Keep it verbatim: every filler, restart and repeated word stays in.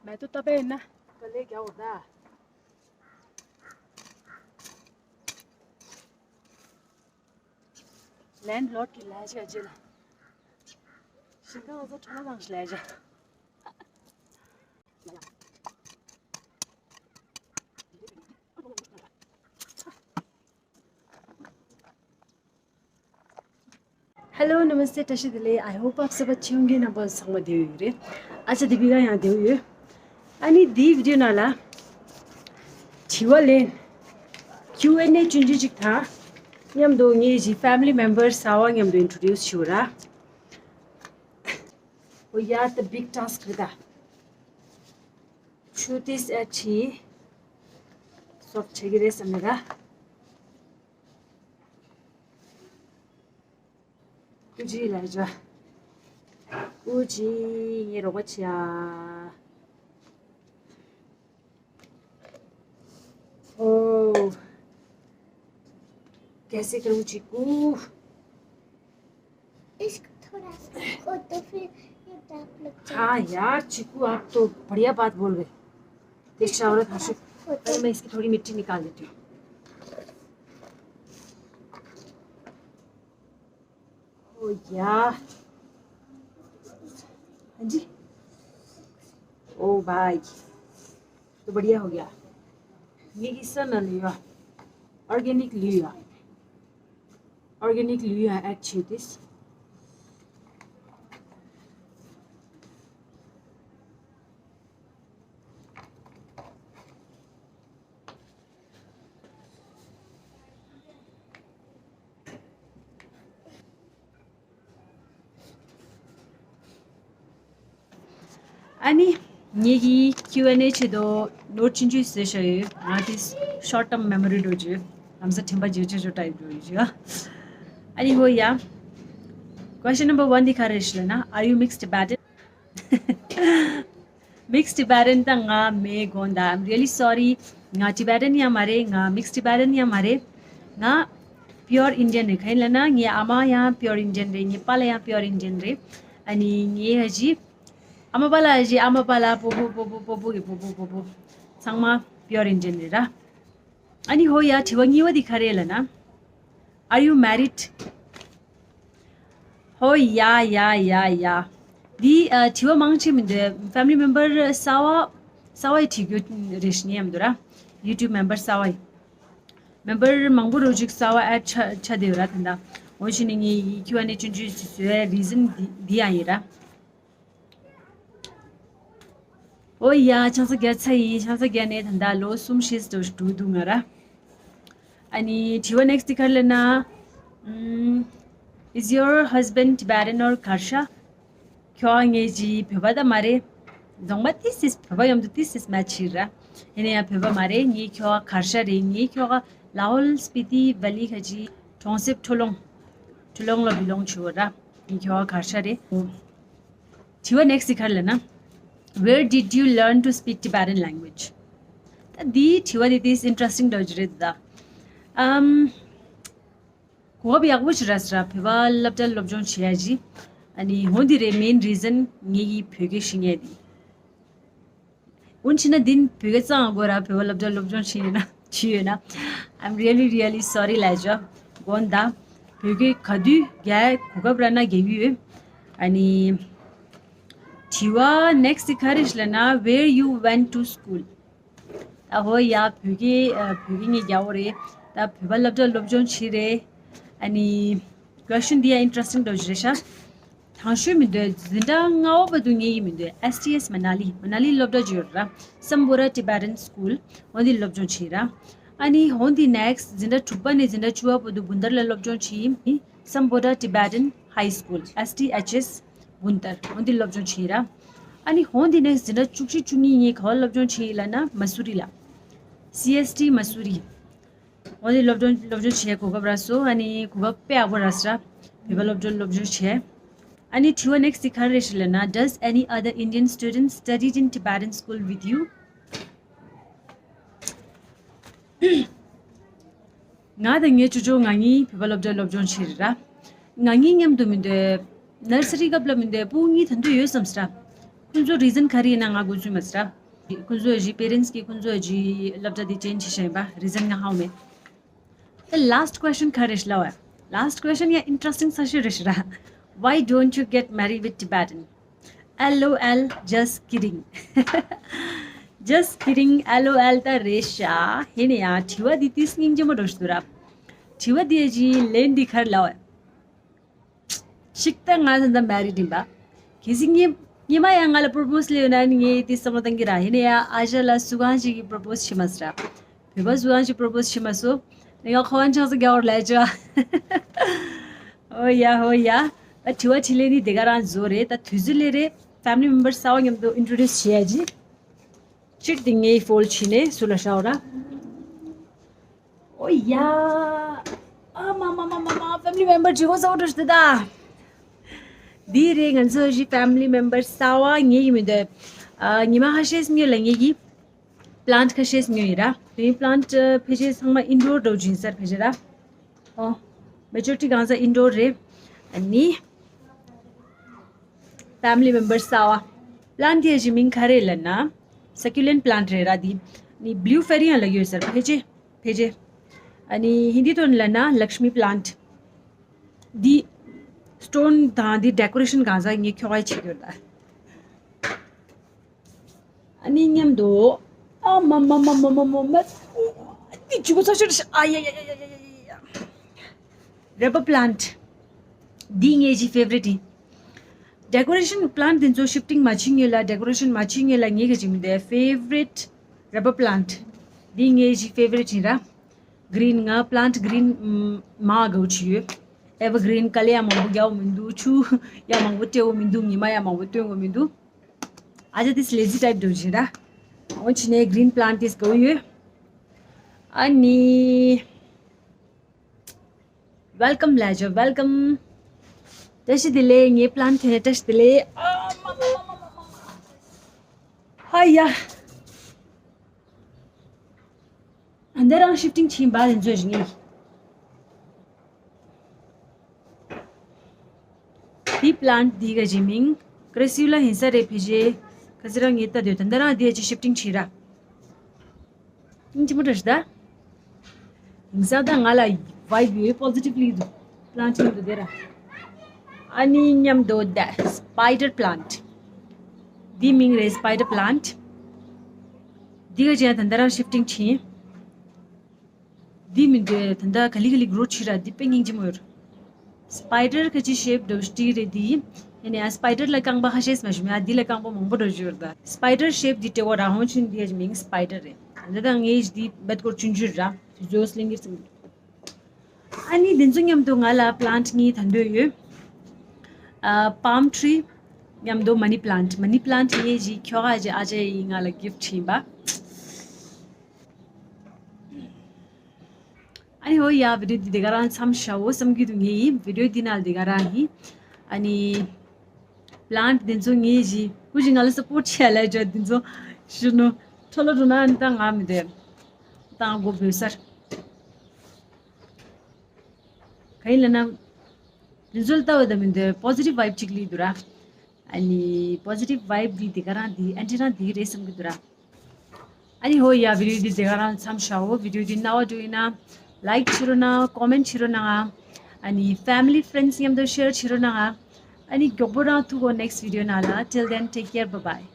མེ་ཏོག་བཏབ་པ་ཡིན་ན་དཀའ་ལས་རྒྱག་འོ་ད། ལེན་ལོར་གྱི་ལས་བྱ་རྗེས་ལ། ཞིང་ཁ་ང་ཚོ་ཁྲོ་མོ་དང་ལས་བྱ། Hello, Namaste, བཀྲ་ཤིས་བདེ་ལེགས། I hope आप सब अच्छे होंगे ना। བོད་ཚང་མ་བདེ་པོ་ཡོད་རེད། ཨ་ཅག་དེ་བི་ག་ཡང་བདེ་པོ་ཡོད། ཨ་ནི་འདིའི་བི་ཌི་ཡོ་ནང་ལ་དྲི་བ་ལེན། Q and A ཆུང་ཆུང་ཅིག་དང་། མཉམ་དུ་ངའི་ཇི་family member གསར་པ་མཉམ་དུ་introduce བྱེད་ར། Oh yeah, the big task རེད་ད། ཆུ་ཏིས་ཨེ་ཆི། སོབ་བྱེད་ཀྱི་རེད་བསམ་ནས་ར། ཀུ་ཅི་ལ་ཇ། ཀུ་ཅི་ངའི་རོགས་པ་བྱེད་ཨ། ओ, कैसे करूँ चीकू? इसको थोड़ा सा, और तो फिर ये दाग लग जाएगा। हाँ यार चीकू, आप तो बढ़िया बात बोल गए। तेज चावल था शुक। पहले मैं इसकी थोड़ी मिट्टी निकाल लेती हूँ। ओ यार। हाँ जी। ओ भाई। तो बढ़िया हो गया। ये किस्सा ना लिया। Organic लिया। Organic लिया, अच्छी दिस। ཨ་ནི། ངེད་ཀྱིས་Q and A ཆེད་དུ་ནོར་ཆུང་ཆུང་བཟོས་བཞག་ཡོད། ང་དེ་short term memory འགྲོ་རྒྱུ། ལམ་སང་དྲན་པ་བརྗེད་བརྗེད་འགྲོ་type འགྲོ་ཡོད་ཞུ། ཨ་ནི་ཧོ་ཡ། Question number one འདི་ག་རེ་རེད་ལབ་ན། Are you mixed Tibetan? Mixed Tibetan ད་ང་མེད་དགོངས་དག། I'm really sorry. ང་Tibetan ཡང་མ་རེད། ང་Mixed Tibetan ཡང་མ་རེད། ང་pure Indian རེད། གང་ཡིན་ལབ་ན་ངའི་ཨ་མ་ཡང་pure Indian རེད། ངའི་པཱ་ལགས་ཡང་pure Indian རེད། ཨ་ནི་ངའི་ཧ་ཅི། ཨ་མ་པཱ་ལགས་ཧ་ཅི། ཨ་མ་པཱ་ལགས་སྤོ་བོ་སྤོ་བོ་སྤོ་བོ་གི་སྤོ་བོ་སྤོ་བོ། ཚང་མ་pure Indian རེད་ར། ཨ་ནི་ཧོ་ཡ། དྲི་བ་གཉིས་པ་འདི་ག་རེ་ལབ་ན། Are you married? ཧོ་ཡ་ཡ་ཡ་ཡ། འདི་ཨ་དྲི་བ་མང་ཆེ་མི་འདུག། Family member གསར་པ་གསར་པ་ཡིས་དྲི་རྒྱུ་རེད་ཤི་ཉན་མི་འདུག་ར། YouTube member གསར་པ་ཡིས། Member མང་པོ་རུ་ཅིག་གསར་པ་add ཆ་ཆ་བསྡད་ཡོད་ར། དེ་འདྲ་འོ་ཞུ་ནི་ངའི་Q and A ཆུང་ཆུང་བཟོས་པའི་reason འདི་འདི་ཡང་ཡིན་ར། ཨོ་ཡ། ཆང་ས་བརྒྱབ་ཚར་ཡིན། ཆང་ས་བརྒྱབ་ནས་ད་ལྟ་ལོ་གསུམ་བཞི་ཙམ་འགྲོ་འདུག་ང་ར། ཨ་ནི་དྲི་བ་next དེ་ག་རེ་ལབ་ན། ཨམ། Is your husband Tibetan or Kharsha? ཁྱོ་ག་ངའི་ཅི་བོད་པ་ད་མ་རེད། རྫོང་པ་ཏིས་ཏིས་བོད་པ་མཉམ་དུ་ཏིས་ཏིས་match བྱེད་ར། ཡིན་ན་ཡང་བོད་པ་མ་རེད། ངའི་ཁྱོ་ག་ཁར་ཤ་རེད། ངའི་ཁྱོ་ག་ལའོལ་སྤི་ཏི་ཝེ་ལི་ཁ་ཅི་གྲོང་གསེབ་ཁྲོ་ལོང་། ཁྲོ་ལོང་ལ་belong བྱེད་འོ་ར། ངའི་ཁྱོ་ག་ཁར་ཤ་རེད། དྲི་བ་next ག་རེ་ལབ་ན། Where did you learn to speak Tibetan language? ད་འདིའི་དྲི་བ་འདི་ཏིས་interesting འདྲ་བོ་ཅིག་རེད་ད། ཨམ། གོ་སྐབས་ཡག་པོ་ཞིག་རག་སོང་ར། བོད་པ་སློབ་གྲྭ་སློབ་སྦྱོང་བྱེད་ཡ་ཅིག། ཨ་ནི་འོ་འདི་རེད་main reason ངེད་ཀྱིས་བོད་སྐད་ཤེས་མཁན་དེ། འོན་ཆེ་ན་འདི་ནི་བོད་སྐད་གཙང་དགོས་ར། བོད་པ་སློབ་གྲྭ་སློབ་སྦྱོང་བྱེད་ཡོད་ན་བྱེད་ཡོད་ན། I'm really really sorry ལབ་ཆོག་དགོངས་དག། བོད་སྐད་ག་དུས་རྒྱག་གོ་སྐབས་རག་ན་རྒྱག་གི་ཡོད། ཨ་ནི་དྲི་བ་next ག་རེ་ཞིག་ལབ་ན། Where you went to school? ད་ཧོ་ཡ། བོད་སྐད་ཨ། བོད་སྐད་ངས་རྒྱག་འོ་རེད། ད་བོད་པ་སློབ་གྲྭ་སློབ་སྦྱོང་བྱས་རེད། ཨ་ནི་question འདི་ཡང་interesting འདྲ་བོ་ཞིག་རེད་ཤག། དང་ཤོས་མི་འདུག། འཛིན་གྲྭ་ལྔ་པ་བར་དུ་ངེད་ཀྱི་མི་འདུག། S T S Manali། མ་ན་ལི་སློབ་གྲྭ་ཅིག་ཡོད་རེད་ར། Sambora Tibetan School འོ་འདི་སློབ་སྦྱོང་བྱས་ར། ཨ་ནི་འོ་འདི་next འཛིན་གྲྭ་དྲུག་པ་ནས་འཛིན་གྲྭ་བཅུ་པ་བར་དུ་བུན་དར་ལ་སློབ་སྦྱོང་བྱས་ཡིན། Sambora Tibetan High School S T H S བུན་དར་འོ་འདི་སློབ་སྦྱོང་བྱས་ར། ཨ་ནི་འོ་འདི་next འཛིན་གྲྭ་བཅུ་གཅིག་བཅུ་གཉིས་གཉིས་ག་པར་སློབ་སྦྱོང་བྱས་ཡིན་ལབ་ན་མ་སུ་རི་ལ། C S T Masuri འོ་འདི་སློབ་སྦྱོང་སློབ་སྦྱོང་བྱས་གོ་སྐབས་རག་སོང་། ཨ་ནི་གོ་སྐབས་དཔེ་ཡག་པོ་རག་སོང་ར། བོད་པ་སློབ་སྦྱོང་སློབ་སྦྱོང་བྱས། ཨ་ནི་དྲི་བ་next དེ་ག་རེ་རེད་ཞིག་ལབ་ན། Does any other Indian student studied in Tibetan school with you? ང་དང་ངའི་ཅོ་ཅོ་ང་གཉིས་བོད་པ་སློབ་གྲྭ་སློབ་སྦྱོང་བྱས་རེད་ར། ང་གཉིས་མཉམ་དུ་མི་འདུག། nursery སྐབས་ལ་མི་འདུག། སྤུ་གུ་གཉིས་ད་དུང་ཡོད་བསམ་སྲིད་ར། ཁོང་ཚོ་རི་ཛན་ག་རེ་ཡིན་ན་ང་དགོས་ཚུལ་མ་ཟེར། ཁོང་ཚོ་ཡི་པེ་རེན་སི་གི་ཁོང་ཚོ་ཡི་སློབ་གྲྭ་དེ་ཅན་ཆེ་ཤ་ཡིན་པ་རི་ཛན་ང་ཧ་གོ་མེད། ད་ལཱ་སི་ཊི་ཁུ་ཨེ་ཤན་ག་རེ་ཤི་ལ་བ། ལཱ་སི་ཊི་ཁུ་ཨེ་ཤན་ཡ་ཨིན་ཊ་རེ་སི་ཊིང་ས་ཤི་རེ་ཤི་ར། Why don't you get married with Tibetan? LOL, just kidding. Just kidding, LOL ད་རེད་ཤག་ཧེ་ནས་ཡ་དྲི་བ་འདི་ཏིས་སྙིང་རྗེ་མོ་འགྲོ་ཤི་འདུག་ར། དྲི་བ་འདི་ཡ་ཇི་ལན་འདི་ག་རེ་ལ་བ། ཤིག་ད་ང་ད་མེ་རི་ཌི་ཡིན་པ། གལ་སྲིད་ངས་ཉི་མ་ཡང་ང་ལ་པོར་པོ་སི་ལས་ཡོད་ན་ནི་ངས་དེ་བསམ་བློ་བཏང་གི་ར། ཡིན་ན་ཡང་ཨ་ཞ་ལ་སུ་གང་ཞིག་གིས་པོར་པོ་སི་བྱེད་མ་སོང་ར། བོད་པ་སུ་གང་ཞིག་པོར་པོ་སི་བྱེད་མ་སོང་། ནི་ང་ཁོ་བ་ཆང་ས་རྒྱ་བོར་ལས་ཅོ། ཨོ་ཡ་ཨོ་ཡ། ད་དྲི་བ་དྲིས་ལན་ནི་དེ་ག་རང་བཟོ་རེད། ད་དུས་ཚོད་ལས་རེད། ཕེ་མི་ལི་མེམ་བར་གསར་བ་མཉམ་དུ་ཨིན་ཊྲོ་ཌིའུ་སི་བྱེད་ཡ་ཇི། ཅིག་དེ་ངས་ཕོལ་ཌ་བྱས་ནས་སུ་ལ་ཤའོ་ར། ཨོ་ཡ། ཨ་མ་མ་མ་མ་མ་ཕེ་མི་ལི་མེམ་བར་ཇི་གོ་ས་འོ་ཏོ་ཤི་ད། འདི་རེད་ང་ཚོ་ཞི་ཕེ་མི་ལི་མེམ་བར་གསར་བ་ངེད་ཀྱི་མི་འདུག་ཨ་ཉི་མ་ཁ་ཤས་ཉོས་ལ་ངེད་ཀྱི་པི་ལན་ཊི་ཁ་ཤས་ཉོས་ཡིན་ར། དེ་པི་ལན་ཊི་ཕལ་ཆེར་ཚང་མ་ཨིན་ཌོར་འགྲོ་བཞིན་སར་ཕལ་ཆེར་ར། ཨོ། མེ་ཇོ་རི་ཊི་གང་ས་ཨིན་ཌོར་རེད། ཨ་ནི། ཕེ་མི་ལི་མེམ་བར་གསར་བ། པི་ལན་ཊི་དེ་ཡ་ཞི་མིང་ག་རེ་ལབ་ན། སུ་ཀུ་ལེན་ཊི་པི་ལན་ཊི་རེད་ར་དེ། ནི་བྷི་ལུ་ཕེ་རི་ཡང་ལབ་ཡོད་ཟེར་ཕལ་ཆེར། ཕལ་ཆེར། ཨ་ནི་ཧིན་དི་ཐོག་ནས་ལབ་ན་ལཀྵ་མི་པི་ལན་ཊི། འདི་སི་ཊོན་དང་འདི་ཌེ་ཀོ་རེ་ཤན་གང་ཟག་ངས་ཁྱོ་ག་ཡི་བྱེད་ཀྱི་ཡོད་ད། ཨ་ནི་མཉམ་དུ། ཨ་མ་མ་མ་མ་མ་མ་མ། འདི་ཇུ་གུ་ཚ་ཤོར་ཤ་ཨ་ཡ་ཡ། ར་བར་པི་ལན་ཊི། འདི་ངའི་ཇི་ཕེ་ཝ་རི་ཊི་ཡིན། ཌེ་ཀོ་རེ་ཤན་པི་ལན་ཊི་འདི་ཚོ་ཤིབ་ཊིང་མ་བྱེད་ཉེ་ལ་ཌེ་ཀོ་རེ་ཤན་མ་བྱེད་ཉེ་ལ་ངའི་གི་ཇི་མི་འདི་ཕེ་ཝ་རི་ཊི་ར་བར་པི་ལན་ཊི། འདི་ངའི་ཇི་ཕེ་ཝ་རི་ཊི་ཡིན་ར། གི་རིན་ང་པི་ལན་ཊི་གི་རིན་མ་དགའ་བོ་ཅིག་ཡོད། ཨེ་ཝར་གི་རིན་དཀའ་ལས་ཡ་མང་པོ་རྒྱག་བོ་མི་འདུག་ཆུ་ཡ་མང་པོ་སྤྲད་བོ་མི་འདུག་ཉི་མ་ཡ་མང་པོ་སྟོན་དགོས་མི་འདུག་ཨ་ཅག་དེ་ལེ་ཛི་ཊའིབ་འགྲོ་བཞིན་ར། འོ་ཕྱི་ནས་གི་རིན་པི་ལན་ཊི་དེ་དགའ་བོ་ཡོད། ཨ་ནི། ཝེལ་ཀམ་ལ་ཇོ་ཝེལ་ཀམ། བཀྲ་ཤིས་བདེ་ལེགས། ངའི་པི་ལན་ཊི་ཐོན་ནས་བཀྲ་ཤིས་བདེ་ལེགས། ཨ་མ་མ་མ་མ་མ་མ། ཧ་ཡ། ཨ་འདི་རང་ཤིབ་ཊིང་ཕྱིན་པ་ལས་མཛོད་བཞིན་ཡིན། འདི་པི་ལན་ཊི་འདི་ག་ཇི་མིང་ཀྲེ་སི་ལ་ཧིན་ས་རེ་ཕི་ཇེ་ཁ་སི་རང་ངེད་ལྟ་དུས་ད་འདི་རང་འདི་ཅི་ཤིབ་ཊིང་ཕྱིན་ར། ཨིན་ཅི་མོ་འདྲ་ཞིག་ད། ཧིན་ས་ད་ང་ལ་ཝའིབ་ཡོད། པོ་ཛི་ཊིབ་ལི་འདུག་པི་ལན་ཊི་མཉམ་དུ་དེ་ར། ཨ་ནི་མཉམ་དུ་ད་སི་པའི་ཌར་པི་ལན་ཊི། འདི་མིང་རེད་སི་པའི་ཌར་པི་ལན་ཊི། འདི་ག་ཅན་ད་འདི་རང་ཤིབ་ཊིང་ཕྱིན། འདི་མི་འདུག་ད་ལྟ་ག་ལི་ག་ལི་གྲོ་ཆི་ར་འདི་དཔེ་སྙིང་རྗེ་མོ་ཡོད། སི་པའི་ཌར་ཁ་ཅི་ཤེབ་འདྲ་བོ་ཞིག་རེད་འདི། ཡིན་ནའི་ཨ་སི་པའི་ཌར་ལ་རྐང་པ་ཁ་ཤས་མ་ཞུ་མེད་ཨ་འདི་ལ་རྐང་པ་མང་པོ་འདྲ་བོ་ཞིག་ཡོད་ད། སི་པའི་ཌར་ཤེབ་འདི་སྤྲེའུ་ར་ཧོན་ཆུན་འདི་ཡ་མིང་སི་པའི་ཌར་རེད། ད་ལྟ་ངས་འདི་བེད་སྐོར་ཆུན་ཆུན་ར་དུས་ཚོད་ལེན་གྱི་ཚིག་ཨ་ནི་འདི་ཚོ་མཉམ་དུ་ང་ལ་པི་ལན་ཊི་གཉིས་ད་འདོད་ཡོད། ཨ་པམ་ཊི་རི་མཉམ་དུ་མ་ནི་པི་ལན་ཊི། མ་ནི་པི་ལན་ཊི་ངས་ཅིག་ཁྱོ་ག་ཅིག་ཨ་ཅེ་ཡིས་ང་ལ་གིཕ་ཊི་བྱིན་པ། ཨ་ནི་ཧོ་ཡ་བི་ཌིའོ་འདི་དེ་ག་རང་མཚམས་བཞག་འོ་བསམ་གྱི་འདུག་ངས་ཡིན་བི་ཌིའོ་འདི་ནང་དེ་ག་རང་ཡིན། ཨ་ནི་པི་ལན་ཊི་འདི་ཚོ་ངས་ཅིག་སྐུ་ཞིག་ང་ལ་སི་པོར་ཊི་བྱས་ལ་ཅོ་འདི་ཚོ་ཤི་ནོ་ཁྲོ་ལོ་འགྲོ་ན་ཨ་ནི་ད་ང་མི་འདོད། ད་ང་མགོ་འབོད་སར། ག་ཡིན་ལབ་ན། རི་ཛལ་ལྟ་བ་དང་མི་འདོད་པོ་ཛི་ཊིབ་ཝའིབ་གཅིག་སླེབས་འདུག་ར། ཨ་ནི་པོ་ཛི་ཊིབ་ཝའིབ་འདི་དེ་ག་རང་འདི་ཨན་ཊི་རང་འདི་རེད་བསམ་གྱི་འདུག་ར། ཨ་ནི་ཧོ་ཡ་བི་ཌིའོ་འདི་དེ་ག་རང་མཚམས་བཞག་འོ། བི་ཌིའོ་འདི་རྣ་བ་འགྲོ་ཡིན་ན་ལའིཀ་བྱེད་རོགས་གནང་། ཀོ་མེན་ཊི་བྱེད་རོགས་གནང་། ཨ་ནི་ཕེ་མི་ལི་ཕི་རེན་ཌི་མཉམ་དུ་ཤེར་བྱེད་རོགས་གནང་། ཨ་ནི་མགྱོགས་པོ་རང་ཐུག་གོ་ནེག་སི་ཊི་བི་ཌིའོ་ནང་ལ། Till then, take care, bye bye.